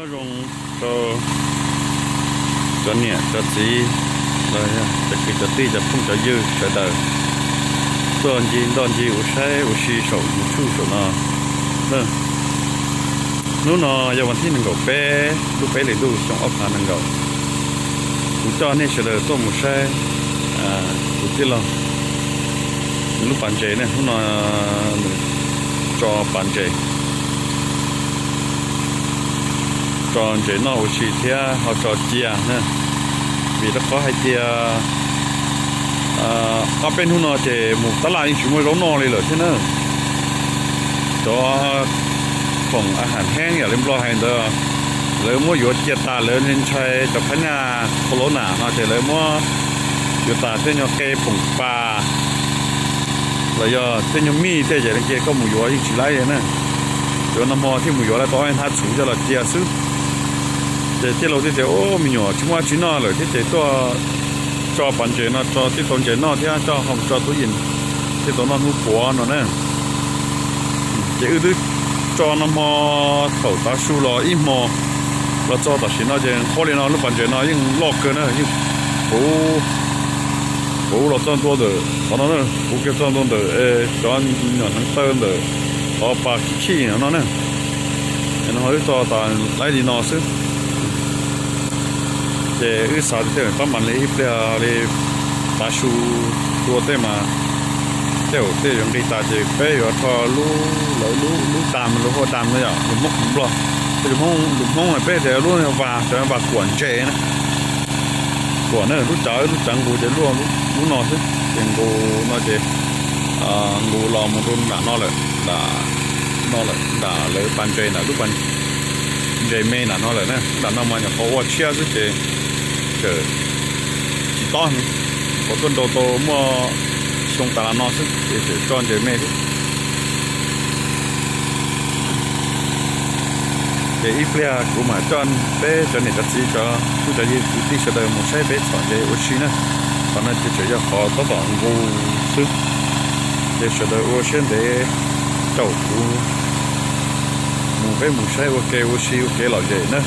Nyob zoo rau cov niam cov txiv, cov kwv cov tij cov phooj cov ywg sawv daws tuaj ncig ntoj ncig ua saib ua si saum YouTube saum no. Hnub no yog vas thib nees nkaum peb lub peb hlis ntuj xyoo ob phav nees nkaum. Kuv coj nej sawv daws tuaj mus saib kuv tij laug nws lub pas ntses ne, hnub no nws tso pas ntses, tso ntses noj ua si thiab ho tso cia na. Vim rau qhov hais tias ob peb hnub no ces mus tab laj yeej tsis muaj zaub noj li lawm thiab na. Cov khoom a ham heeb yam li Nplog hais ntawd, lawv muab yuav cia tas, lawv ntshai cov phab nyaj corona no ces lawv muab yuav tas tej nyuag qe phoom pas los yog tej nyuag mij tej ces koj mus yuav yeej tsis laib na. Yuav nag hmo thiaj mus yuav lawm, tau hnab txhuv coj los cia xwb. Ces tij laug thiaj tias, ub, me nyuam tsis muaj dab tsi noj lawm thiab ces tuaj tso pas ntses no tso thiaj tau ntses noj thiab coj ho tso tub yees thiaj tau noj hnub puav no na. Ces wb twb tso nag hmo thaum tav su los ib hmo los txog tam sim no ces nqhuab li no lub pas ntses no yeej loj kawg na, yeej puv puv los txog ntua ntawm qhov no na, puv kiag txog ntua ntawm cov nyuam hneev taw ntawm qhov pas khib khib no na. No wb tso tas laib li no xwb. Ces wb xav tias tej pab mam li ib pliag li tav su tua tej mas tej zaum tej yuav nqis tas ces peb yuav rho lub, lawv lub dam, lub hua dam no yom, lus Hmoob, lus Nplog, lus Hmoob, lus Hmoob peb tias lub vas, cov vas kuam ntses na, kuam na, lub cawv, lub cawv nqus ces luaj lub no xwb ces nqus no ces nqus los mus rau nram no lawm, nram no lawm, nram lawv pas ntses ntawm lub pas ntses me nram no lawm na. Nram no mas nyuam qhuav ua tshiab xwb ces tseem tsis tob, nyuam qhuav tuaj nrau tau muaj xyoo tas los no xwb ces tseem tso ntses me thiab. Ces ib pliag kuv mam coj peb cov niam cov txiv, cov kwv cov tij sawv daws mus saib peb txhom ntses ua si na. Qhov no ces tseem yog qhov tab tom nqus xwb, ces sawv daws ua siab ntev caum kuv mus, peb mus saib ua ke ua si ua ke lom zem na.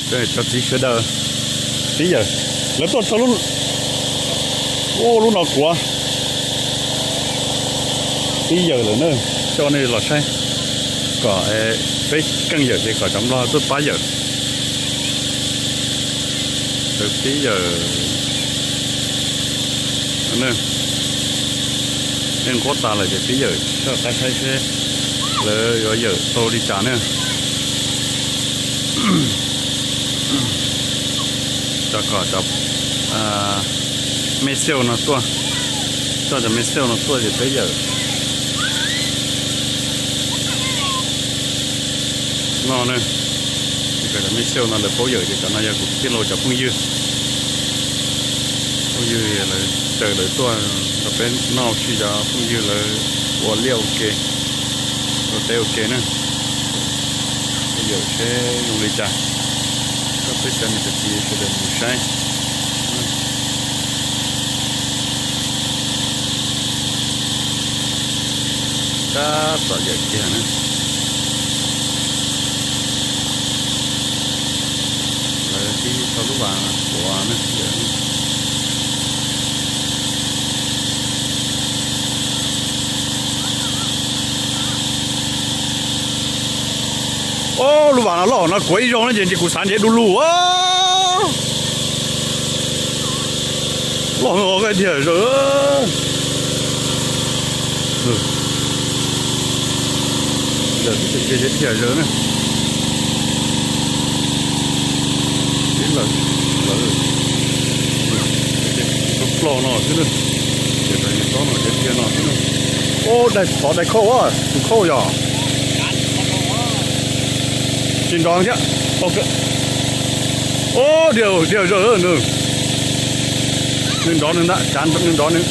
Cov txiv sawv daws, tib yawm, lawv tuaj txog lub, ub, lub no kuav, tib yawm lawm na. Coj nej los saib kom peb keej yawm ces kom cov Nplog tuaj pab yawm. Lawv pib yawm, nej nqhuab tas lawm ces pib yawm soj qab saib seb lawv yuav yawm tau li cas na. Cov kom cov me xiauj no tuaj, coj cov me xiauj no tuaj ces peb yawm no na. Cov me xiauj no lawv paub yawm ces cov no yog kuv tij laug cov phooj ywg, phooj ywg lawv caw lawv tuaj nrog peb noj ua si, cov phooj ywg lawv ua liaj ua ke, ua teb ua ke na. Peb yawm seb zoo li cas, coj peb cov niam cov txiv sawv daws mus saib. Tab tom yawm kiag na. Lawv tib tau lub vas kuav na. Ob, lub vas no loj no kuav ib zaug no ces kuv xav ntev du lug. Loj heev os, diag zog. Diag zog na. Ib lawm, ploj no xwb na. Ces tau no ces diag no xwb na. Ob, daig qhov daig khauj, tus khauj yog tsis nrov thiab. Ob, diag, diag zog nws. Nws nrov nws ntag, cav nws nrov nws,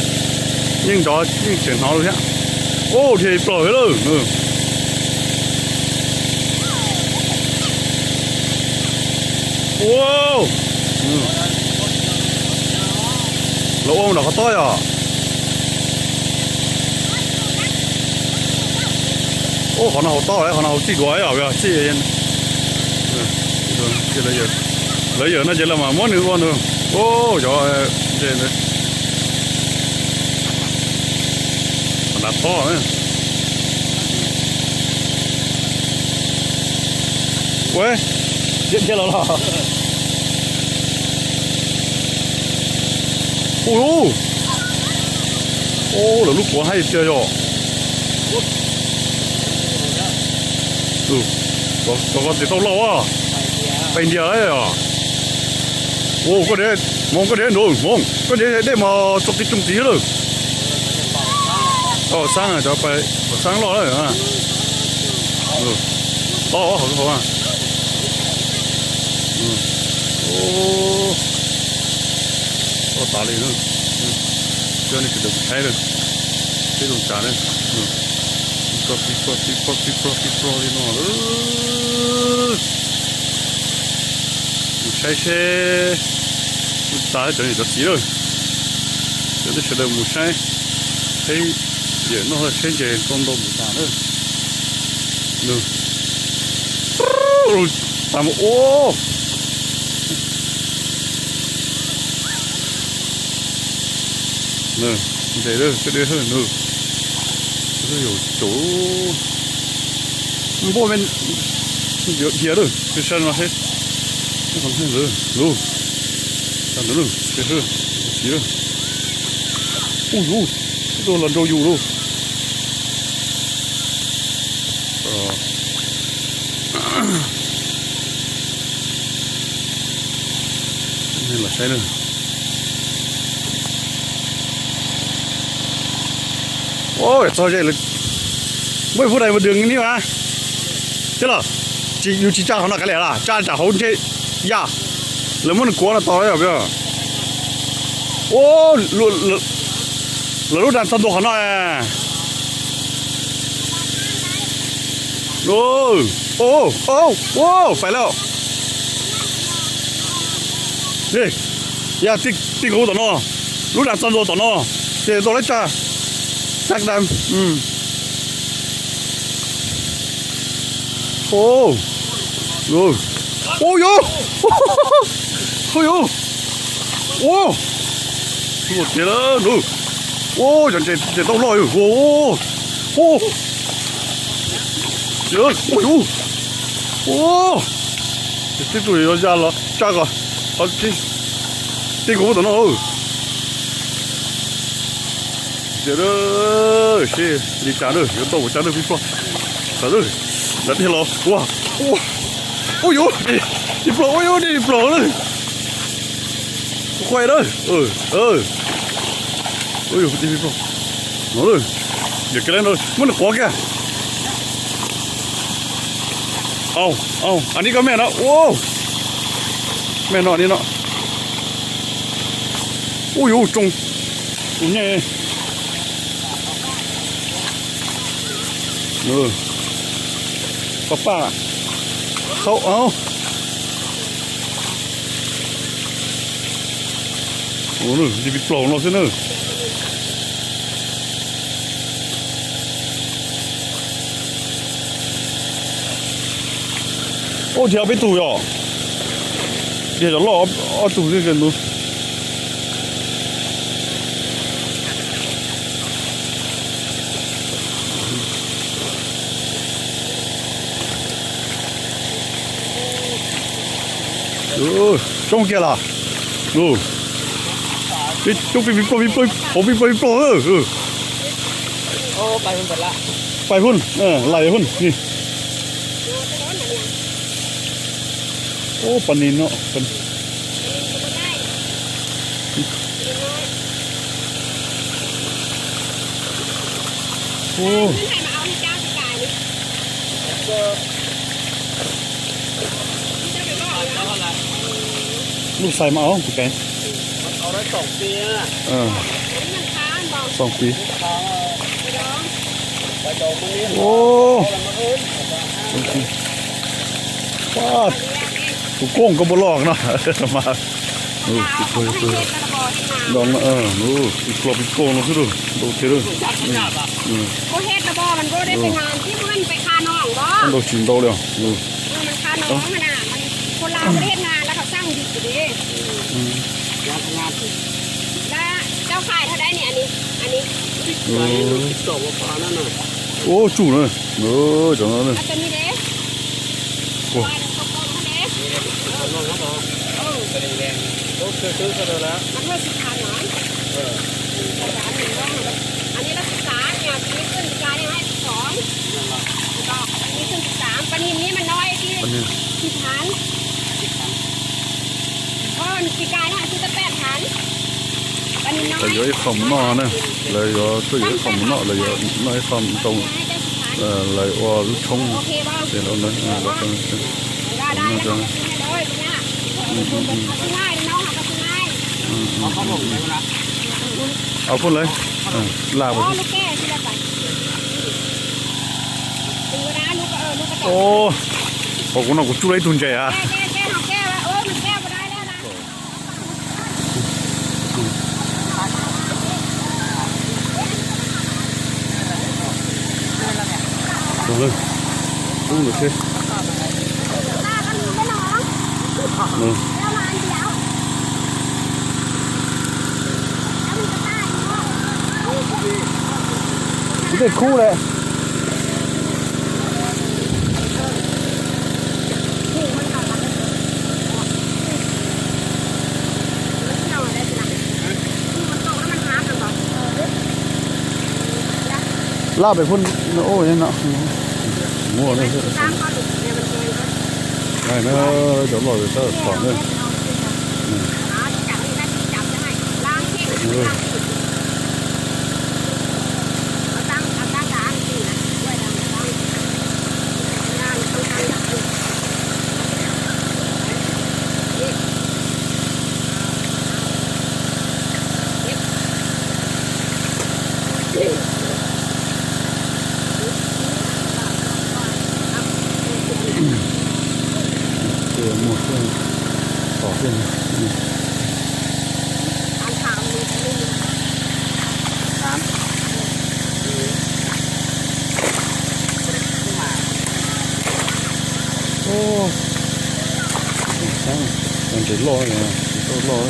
yeej nrov yeej tseem hnov lawm thiab. Ub, dhia plaws lawm. Ua, lawv ua mus nram qhov tob yom. Ub, qhov no haus tob, qhov no haus txij duav os, txij. Lawv yawm no ces lawv mam muab nws ua nws. Ub, cov qhov nav tob. Ua, dhia los los. Ub, ub, lawv lub kuav haib tiag yog. Cov ko tes tau loj, pais ntiag lawm os. Ua, koj, Hmoob, koj deb nrud, Hmoob, koj deb dej mas txog qis tsooj tiv lawm. Tau xab, cov pais xab loj lawm. Tob hauv hauv. Tob tas li na. Coj nej sawv daws mus saib na, peb zoo tsav na. Pib plog pib plog pib plog pib plog li no. Mus saib seb, mus tas cov niam cov txiv lawm. Cov nej sawv daws mus saib, saib yawm noj saib ntses tau ntau mus tas na. Nws tas mus ua. Nws, ntses lawm, sawv daws nws, yus caum npoj me, dhia lawm, sab no, lub, sab ntawd, ub, ub, los nrau yus lawm. Los saib na. Ua, txog ze lawm. Muaj ib phút dais mus dws ni mas. Thiab los, yus tsis tsa qhov no kav liam los tsa tsam hauv ntshe ya. Lawv muab nws kuav no tos lawm. Ua, lawv lub dag txog ntua qhov no. Ua, ua, pais lawm. Ya, tij nkaus tom no, lub dag txog ntua tom no, ces tau lawv tsa, tsa dag. Ua, ua yus, ua yus, ua, ua tiag lawm. Ua, cov ntses tau loj yus, ua, ua, ua yus, ua, tib tug yuav ya los tsa kom, tij nkaus tom no. Tiag, seb li cas na, yuav tau ua cas na pib plog. Tawm lawm, tawm tiag los ua, ua, ua yus, pib plog, ua yus, pib plog lawm. Quaj na, ua yus, pib plog no lawm. Yog kev lawm no muab nws quav kiag. Au, au, a ni koj me no, ua, me no ni no. Ua yus, tsoo, tus nyej. Paj paj, thaub, au. Ua, pib plaug no xwb na. Ua, dhia peb tug yom. Dhia cov loj ob tug xwb ntawd. Coob kiag los. Coob pib pib plaug, pib plaug, pib plaug, pib plaug. Pais hun, lais hun ni. Ub, pas nis no. Lub xais mas os, kuv kev. Xoom piv. Ub, tus koob koj puas loj no mas. Ntau, tus klo pib koj no xwb lauj, ntau thiab lauj. Ntau tsis ntau li os. Ua tsuj na, cov no na. Lawv yuav ib qho mus noj na, lawv yuav tuaj yuav ib qho mus noj, lawv yuav noj ib qho rau lawv ua lub tshoob. Au, phooj ywg, laj. Hos kuv no kuv tsuj tau ib tug ntses a. Ib tej khub lawm. Laj pem phooj ywg, muaj na, cov loj sab tom na. Muaj tom thiab. Ntses loj, ntses loj.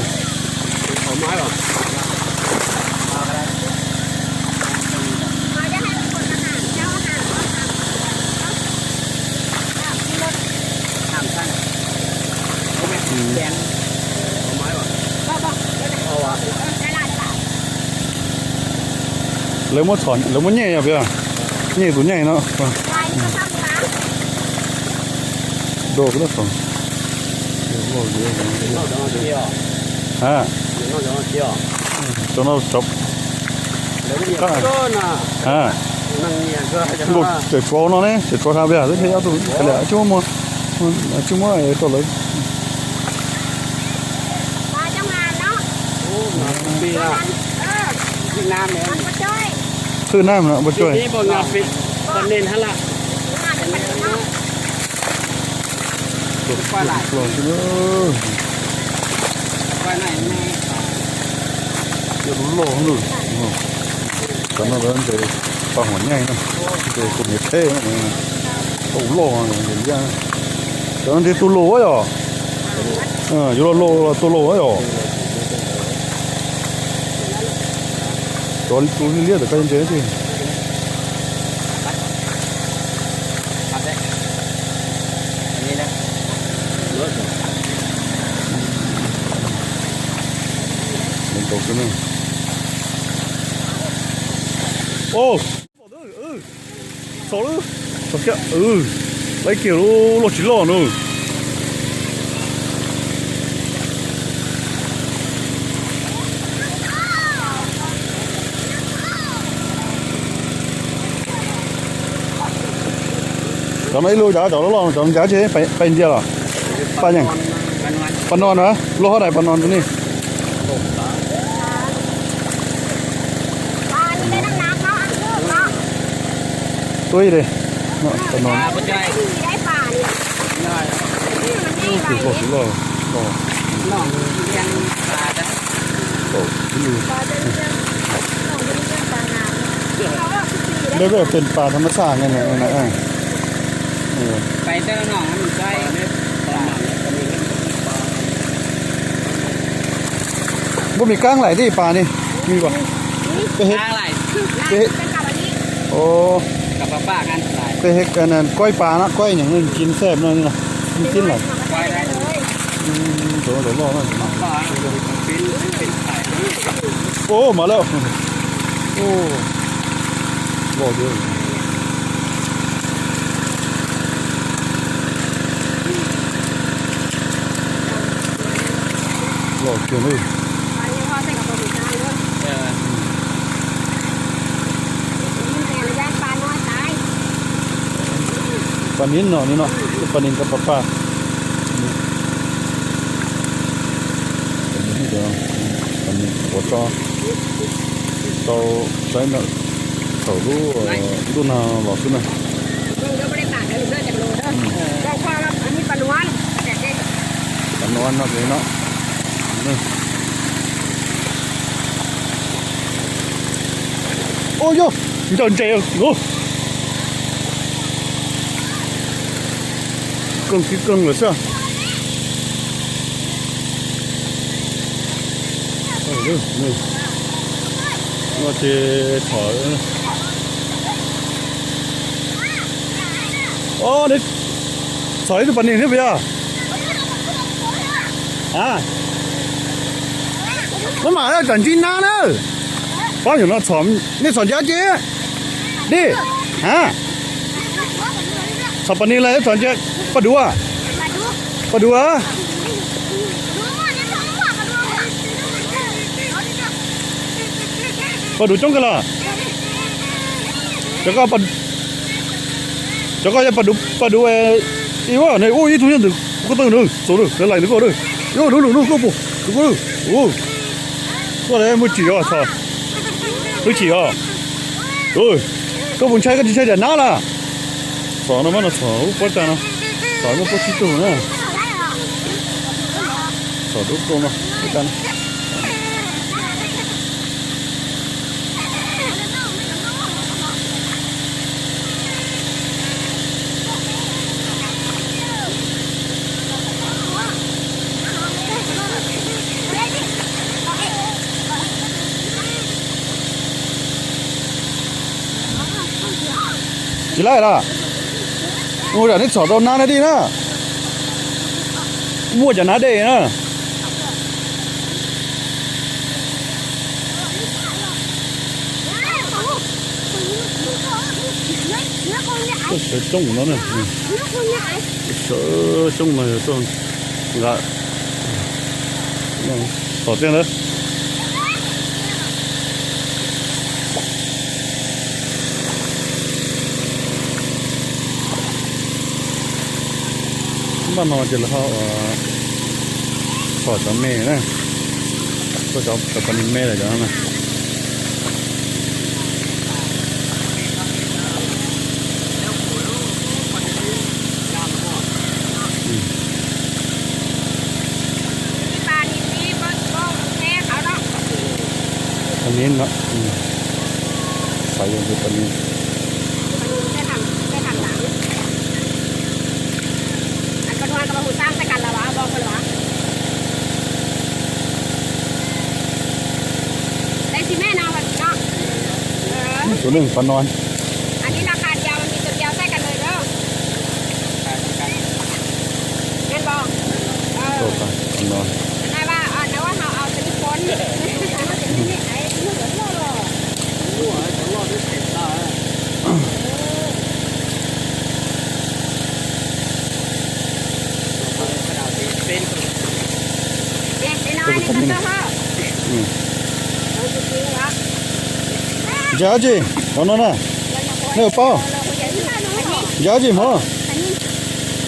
Lawv muab txhom, lawv muab nyej yog pia, nyej tus nyej no. Do kuv, a, cov no, a, nkaus tseem tshuav no ne, tseem tshuav tag pia, twb thiaj ob tug, tsis muab, tsis muab rau lawv. Thwj nab no, pab tsuag. Cov loj loj, cov no lawv ntses pas huam nyaij no, ntses tus niam theb, tau loj, cov no ntses tus laus yom, yuav los laus los tus laus yom. Cov tus liab liab ntawm koj ntses tiag. Txog lawm, txog kiag, laib kiag lub loj tsis loj no. Cov no ib lub cas cov loj loj, cov ncav tsis pais ntiag los? Paj yeej, pas no na, loj hab dais pas no rau nej. Tub ib de, pas no. Tus loj, tus loj, loj. Peb peb pes pas tham mas txhaj ne. Puab me kaab laim teb pas ne, me pas, peb hib, peb hib kuaib pas no, kuaib nyeem ci xeb no, ci laim. Ub, mas lawm. Loj tiag. Loj tiag li. Pas niv no, niv no, pas niv kab pas pas. Pas niv quav tso, tau saib na, thaum lub, lub nag los xwb na. Pas nuav no, no. Ua yog ncaws ntses no. Koog kib koog lawm xwb. Ces txhom, txhom ib tug pas nig thiab puas yog? A, maj mam tsam ntsib nab na. Pab yog no, nej txhom ncav ces dib. A, txhom pas nig los txhom ncav, pas duv, pas duv. Pas duv coob kawg los. Cov ko, cov ko yog pas duv, pas duv ib, ua ib tug nyob ntawm kuv ko taw nws xus lawm, lawv laim ntawm ko lawm. Ua lub lwm lub koj puas, tus ko lawm. Koj muaj tsim os, txhom, twb tsim os. Koj puas ntshai, koj tsis ntshai tias nab lawm? Txhom no mas no, txhom lub pob tag no, txhom muaj plaub tsib tug na. Txhom lub rau no, ib tag no. Tsis laij los? Ua zam neb txhom rau nab nab dej na. Muaj cov nab dej na. Sawv coob no na. Sawv coob no yog tuaj nqa txhom tiag ntawd. Npaj no ces lawv ho txhom cov me na, txhom cov pas nig me lawm cov no na. Pas nig no, xav yog tus pas nig. Tus neeg pas no. Pas no. Ntshai dab tsi hov no na? Nej puas paub? Ntshai dab tsi hov?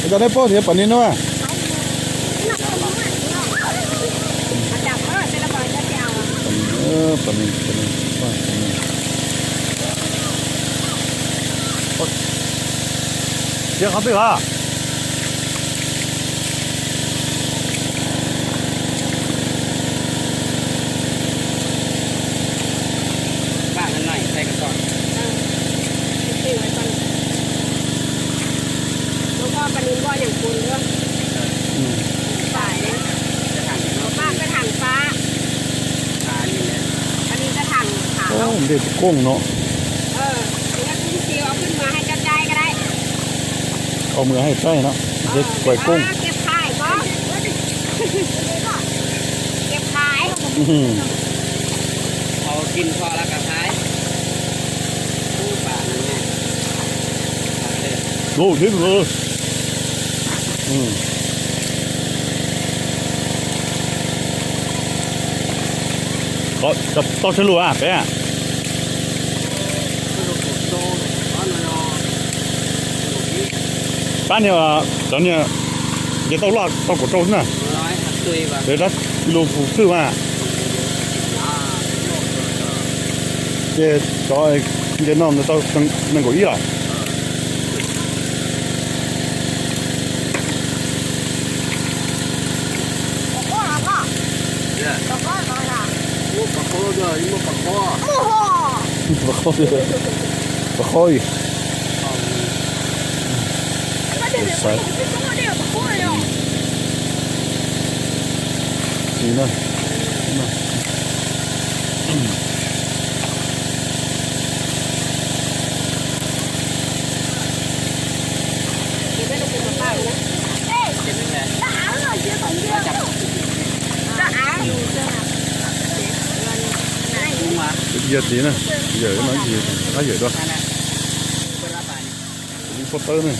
Ua cas nej paub tias pas nig no? Tiab qhov twg os? Pais nws npoj nyeem kun luaj. Pais, paj koj tham pab. Pais nws koj tham tham. Nplej tus kooj no. Ua mus haij tsaij no, ces kuais kooj. Ua thiab. Tau tsawg lus a peb a? Pab niag, cov niag nce tau loj tau kaum rau xwb na. Peb dab lus puv thwj mas. Ces cov nce no ntawd tau nees nkaum ib lawm. Pab qhob, pab qhob. Yog tid na, yawm no, yawm dua. Ib pob tawb ne,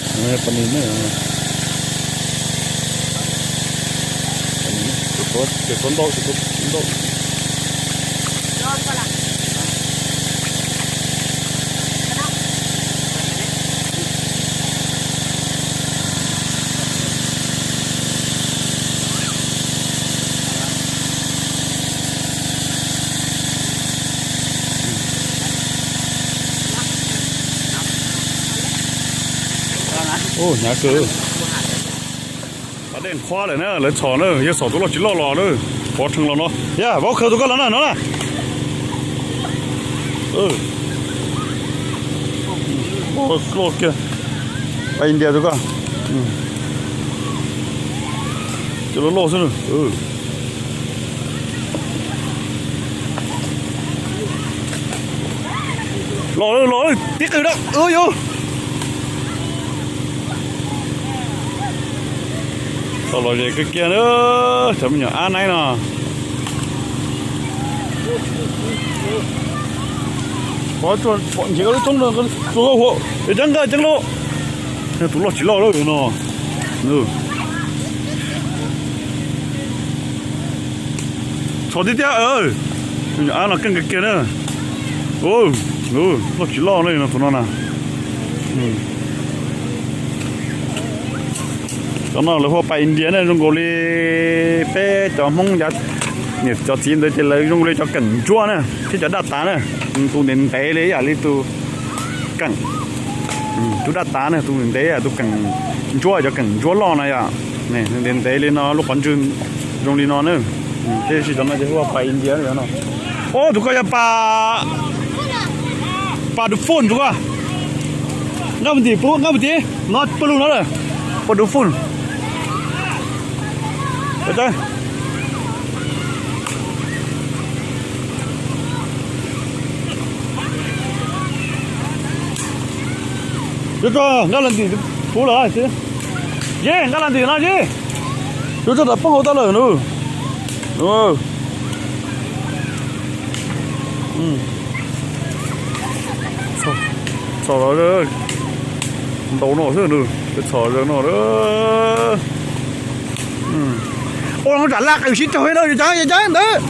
pas nis ne. Ces txhob ntau, ces txhob ntau. Hnyav kawg. Pas dej qhuav lawm na, lawv txhom na, yog txhom tus loj tsis loj los na, pov rhees los no. Yog, vauv khaws tus koj los na no na. Loj kiag. Pas India tus koj. Cov loj loj xwb na. Los los tib qws da yus. Tau lom zem kawg kiag na, cov me nyuam ab naib no. Pov ntsev lub tshoob, tus huam, ceev nqa ceev loj. Yog tus loj tsis loj lawm no. Txhom tiag tiag. Ab no keej kiag kiag na. Loj tsis loj na no tus no na. Cov no lawv hu ua pas India ne, zoo nkaus li peb cov Hmoob, cov txiv ntawd ces lawv zoo li cov keem ntsuab na, thiab cov daj tav na. Tus ntev ntev li yam li tus keem, tus daj tav na, tus ntev ntev, tus keem ntsuab, cov keem ntsuab loj na yom. Ntev ntev li no, lub qhov ntswg zoo li no na. Tiam sis cov no ces hu ua pas India no. Ob, tus ko yog pas, pas du phun tus ko. Nqaj mus tim, nqaj mus tim no, pawg lug no lawm. Pas du phun. Yuav tso nqaj los ntim puv lawm. Yej, nqaj los ntim no yej. Yuav tso tas poob hauv tau lawm nus. Txhom los ntau no xwb nus, txhom zaws no. Ua tsam laj qws sib raug no, yog cov, yog cov ntawd.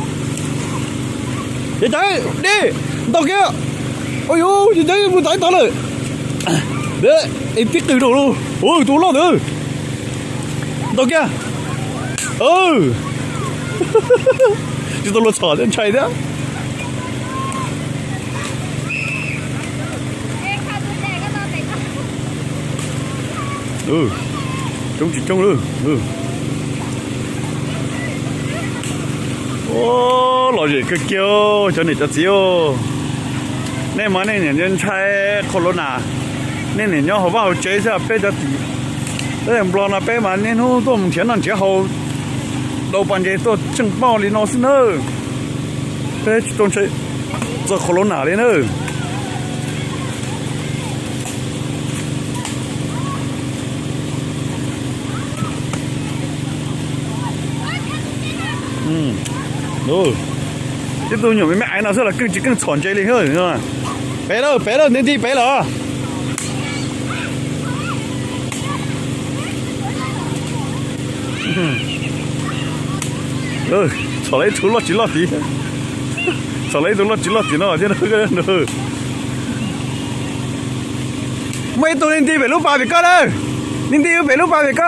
Yog cov dej, ntau kiag. Ua yus, yog cov mus tau ib tog lawm. Es tib qws rau lawm, tus loj ntawd. Ntau kiag. Tsis tau luag txhom thiab ntshai thiab. Coob tsis coob lawm. Lom zem kawg kiag cov niam cov txiv. Nej mas nej niam ntshai qhov lub na, nej niam nyob hauv vaj hauv tsev xwb, peb cov tim Nplog no peb mas niaj hnub tuaj mus nrhiav noj nrhiav haus, dau pas ntses tuaj tseej pauj li no xwb nawb. Peb tsis tau ntshai txog qhov los nam li nawb. Ib tug nyuam me me aiv no xwb los keej tsis keej txhom ntses li. Pem lawm, pem lawm, nti nti pem lawm. Txhom lawv ib tug loj tsis loj tid. Txhom lawv ib tug loj tsis loj tim no thiab. Muaj ib tug nti nti pem lub pas pem koj lawm. Nti nti pem lub pas pem koj.